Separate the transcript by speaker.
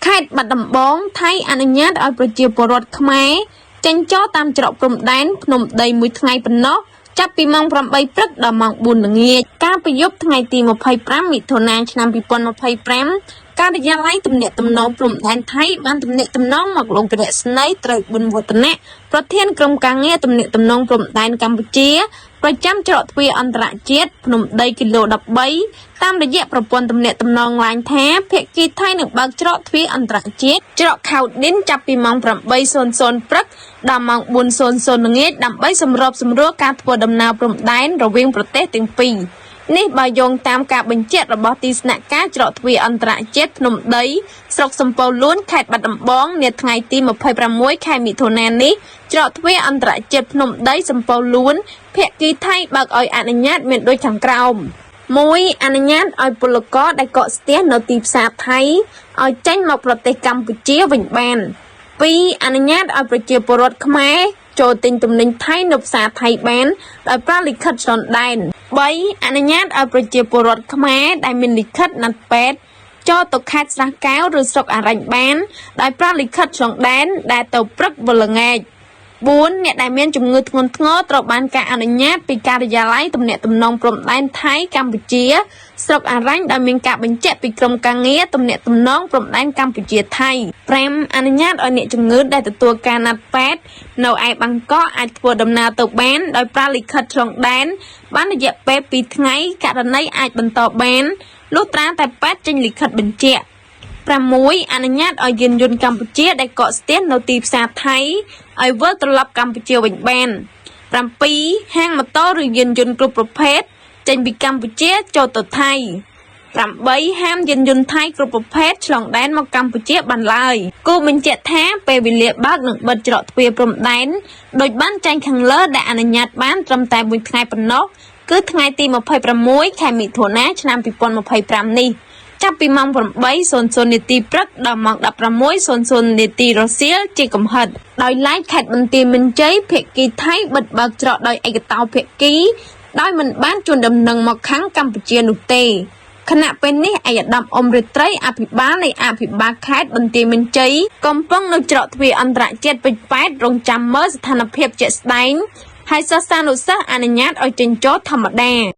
Speaker 1: ខេត្តបាត់ដំបងថៃអនុញ្ញាតឲ្យប្រជាពលរដ្ឋខ្មែរចេញចូលតាមច្រកព្រំដែនភ្នំដីមួយថ្ងៃប៉ុណ្ណោះចាប់ពីម៉ោង8ព្រឹកដល់ម៉ោង4ល្ងាចកាលពីយប់ថ្ងៃទី25មិថុនាឆ្នាំ2025ការិយាល័យទំនាក់ទំនងព្រំដែនថៃបានទំនាក់ទំនងមកលោកវរៈស្នេហ៍ត្រូវប៊ុនវឌ្ឍនៈប្រធានក្រុមការងារទំនាក់ទំនងព្រំដែនកម្ពុជាប្រចាំច្រកទ្វារអន្តរជាតិភ្នំដីគីឡូ13តាមរយៈប្រព័ន្ធទំនាក់ទំនងឡាញថាភាគីថៃនឹងបើកច្រកទ្វារអន្តរជាតិច្រកខៅឌិនចាប់ពីម៉ោង8:00ព្រឹកដល់ម៉ោង4:00ល្ងាចដើម្បីសម្របសម្រួលការធ្វើដំណើរព្រំដែនរវាងប្រទេសទាំងពីរនេះបើយោងតាមការបញ្ជាក់របស់ទីស្នាក់ការច្រកទ្វារអន្តរជាតិភ្នំដីស្រុកសំពៅលួនខេត្តបាត់ដំបងនាថ្ងៃទី26ខែមិថុនានេះច្រកទ្វារអន្តរជាតិភ្នំដីសំពៅលួនភាគីថៃបើកឲ្យអនុញ្ញាតមានដូចខាងក្រោម1អនុញ្ញាតឲ្យពលករដែលកកស្ទះនៅទីផ្សារថៃឲ្យចេញមកប្រទេសកម្ពុជាវិញបាន2អនុញ្ញាតឲ្យប្រជាពលរដ្ឋខ្មែរចូលទិញទំនិញថៃនៅផ្សារថៃបានដោយប្រើលិខិតឆ្លងដែន3អនុញ្ញាតឲ្យប្រជាពលរដ្ឋខ្មែរដែលមានលិខិតណាត់ពេទ្យចូលទៅខេត្តស្រះកែវឬស្រុកអារញ្ញបានដោយប្រើលិខិតឆ្លងដែនដែលទៅព្រឹកវិលល្ងាច4អ្នកដែលមានជំងឺធ្ងន់ធ្ងរត្រូវបានការអនុញ្ញាតពីការិយាល័យទំនាក់ទំនងព្រំដែនថៃកម្ពុជាស្រុកអារញ្ញដោយមានការបញ្ជាក់ពីក្រុមការងារទំនាក់ទំនងព្រំដែនកម្ពុជាថៃ5អនុញ្ញាតឲ្យអ្នកជំងឺដែលទទួលការណាត់ពេទ្យនៅឯបាងកកអាចធ្វើដំណើរទៅបានដោយប្រើលិខិតឆ្លងដែនបានរយៈពេល2ថ្ងៃករណីអាចបន្តបានលុះត្រាតែពេទ្យចេញលិខិតបញ្ជាក់6អនុញ្ញាតឲ្យយានយន្តកម្ពុជាដែលកកស្ទះនៅទីផ្សារថៃឲ្យវិលត្រឡប់កម្ពុជាវិញបាន7ហាងម៉ូតូឬយានយន្តគ្រប់ប្រភេទចេញពីកម្ពុជាចូលទៅថៃ8ហាមយានយន្តថៃគ្រប់ប្រភេទឆ្លងដែនមកកម្ពុជាបានឡើយគូបញ្ជាក់ថាពេលវេលាបើកនិងបិទច្រកទ្វារព្រំដែនដោយបានចែងខាងលើដែលអនុញ្ញាតបានត្រឹមតែមួយថ្ងៃប៉ុណ្ណោះគឺថ្ងៃទី26ខែមិថុនាឆ្នាំ2025នេះចាប់ពីម៉ោង8:00នាទីព្រឹកដល់ម៉ោង16:00នាទីរសៀលជាកំហិតដោយឡែកខេត្តបន្ទាយមានជ័យភាគីថៃបិទបើកច្រកដោយឯកតោភាគីដោយមិនបានជូនដំណឹងមកខាងកម្ពុជានោះទេខណៈពេលនេះឯកឧត្តមអ៊ុំរិត្រីអភិបាលនៃអភិបាលខេត្តបន្ទាយមានជ័យកំពុងនៅច្រកទ្វារអន្តរជាតិពេជ្រប៉ែតរងចាំមើលស្ថានភាពជាក់ស្ដែងហើយសិស្សានុសិស្សអនុញ្ញាតឲ្យចេញចូលធម្មតា។